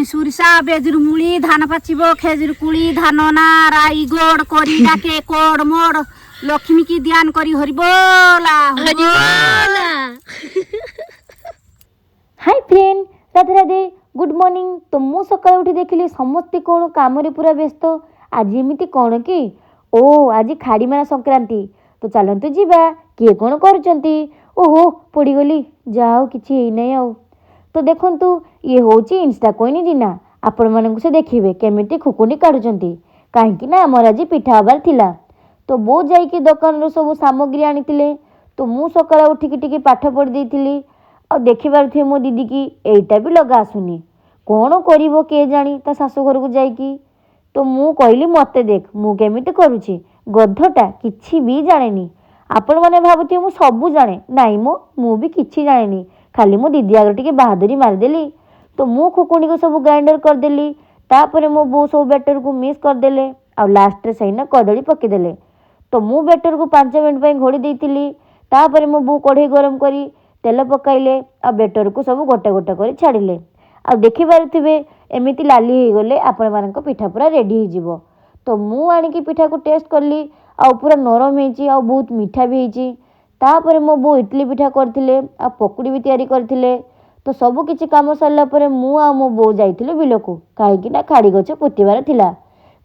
ସୁରିସା ବେଜୁରୁ ମୁଳି ଧାନ ପାଚିବ ଖେଜୁର କୁଳି ଧାନ ନା ରାଇ ଗୋଡ଼ କରି ଡାକେ କୋଡ଼ ମୋଡ଼ ଲକ୍ଷ୍ମୀ କି ଧ୍ୟାନ କରି ହରିବୋଲା ହରିବୋଲା। Hi friend, Radhe Radhe, good morning. ତ ମୁଁ ସକାଳୁ ଉଠି ଦେଖିଲି ସମସ୍ତେ କ'ଣ କାମରେ ପୁରା ବ୍ୟସ୍ତ। ଆଜି ଏମିତି କ'ଣ କି? ଓ, ଆଜି ଖାଡ଼ିମାରା ସଂକ୍ରାନ୍ତି। ତ ଚାଲନ୍ତୁ ଯିବା, କିଏ କ'ଣ କରୁଛନ୍ତି। ଓହୋ, ପଡ଼ିଗଲି। ଯାହା ହଉ, କିଛି ହେଇନାହିଁ। ଆଉ ତ ଦେଖନ୍ତୁ, ଇଏ ହେଉଛି ଇନଷ୍ଟା କୁଇନ୍ ଜିନା। ଆପଣମାନଙ୍କୁ ସେ ଦେଖିବେ କେମିତି ଖୁକୁନି କାଢ଼ୁଛନ୍ତି, କାହିଁକି ନା ଆମର ଆଜି ପିଠା ହେବାର ଥିଲା। ତ ବୋଉ ଯାଇକି ଦୋକାନରୁ ସବୁ ସାମଗ୍ରୀ ଆଣିଥିଲେ। ତ ମୁଁ ସକାଳେ ଉଠିକି ଟିକେ ପାଠ ପଢ଼ି ଦେଇଥିଲି। ଆଉ ଦେଖିପାରୁଥିବେ ମୋ ଦିଦିକି ଏଇଟା ବି ଲଗା ଆସୁନି। କ'ଣ କରିବ କେଜାଣି ତା ଶାଶୁ ଘରକୁ ଯାଇକି। ତ ମୁଁ କହିଲି, ମୋତେ ଦେଖ ମୁଁ କେମିତି କରୁଛି। ଗଧଟା କିଛି ବି ଜାଣେନି। ଆପଣମାନେ ଭାବୁଥିବେ ମୁଁ ସବୁ ଜାଣେ। ନାଇଁ, ମୁଁ ବି କିଛି ଜାଣେନି। ଖାଲି ମୋ ଦିଦି ଆଗରେ ଟିକେ ବାହାଦୁରୀ ମାରିଦେଲି। ତ ମୁଁ ଖୁକୁଣିକୁ ସବୁ ଗ୍ରାଇଣ୍ଡର କରିଦେଲି। ତାପରେ ମୋ ବୋଉ ସବୁ ବ୍ୟାଟରକୁ ମିକ୍ସ କରିଦେଲେ ଆଉ ଲାଷ୍ଟରେ ସେଇନା କଦଳୀ ପକେଇଦେଲେ। ତ ମୁଁ ବ୍ୟାଟରକୁ 5 ମିନିଟ୍ ପାଇଁ ଘୋଡ଼ି ଦେଇଥିଲି। ତାପରେ ମୋ ବୋଉ କଢ଼େଇ ଗରମ କରି ତେଲ ପକାଇଲେ ଆଉ ବ୍ୟାଟରକୁ ସବୁ ଗୋଟେ ଗୋଟେ କରି ଛାଡ଼ିଲେ। ଆଉ ଦେଖିପାରୁଥିବେ, ଏମିତି ଲାଲି ହେଇଗଲେ ଆପଣମାନଙ୍କ ପିଠା ପୁରା ରେଡ଼ି ହେଇଯିବ। ତ ମୁଁ ଆଣିକି ପିଠାକୁ ଟେଷ୍ଟ କଲି ଆଉ ପୁରା ନରମ ହେଇଛି ଆଉ ବହୁତ ମିଠା ବି ହେଇଛି। ତାପରେ ମୋ ବୋଉ ଇଟଲି ପିଠା କରିଥିଲେ ଆଉ ପକୁଡ଼ି ବି ତିଆରି କରିଥିଲେ। ତ ସବୁ କିଛି କାମ ସରିଲା ପରେ ମୁଁ ଆଉ ମୋ ବୋଉ ଯାଇଥିଲୁ ବିଲକୁ, କାହିଁକି ନା ଖାଡ଼ି ଗଛ ପୋତିବାର ଥିଲା।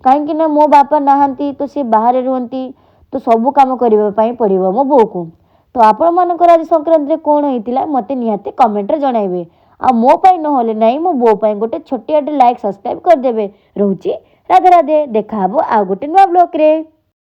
କାହିଁକି ନା ମୋ ବାପା ନାହାନ୍ତି, ତ ସେ ବାହାରେ ରୁହନ୍ତି। ତ ସବୁ କାମ କରିବା ପାଇଁ ପଡ଼ିବ ମୋ ବୋଉକୁ। ତ ଆପଣମାନଙ୍କର ଆଜି ସଂକ୍ରାନ୍ତିରେ କ'ଣ ହେଇଥିଲା, ମୋତେ ନିହାତି କମେଣ୍ଟରେ ଜଣାଇବେ। ଆଉ ମୋ ପାଇଁ ନହେଲେ ନାହିଁ, ମୋ ବୋଉ ପାଇଁ ଗୋଟେ ଛୋଟିଆଟେ ଲାଇକ୍, ସବସ୍କ୍ରାଇବ୍ କରିଦେବେ। ରହୁଛି, ରାଧେ ରାଧେ। ଦେଖା ହେବ ଆଉ ଗୋଟେ ନୂଆ ବ୍ଲଗ୍ରେ।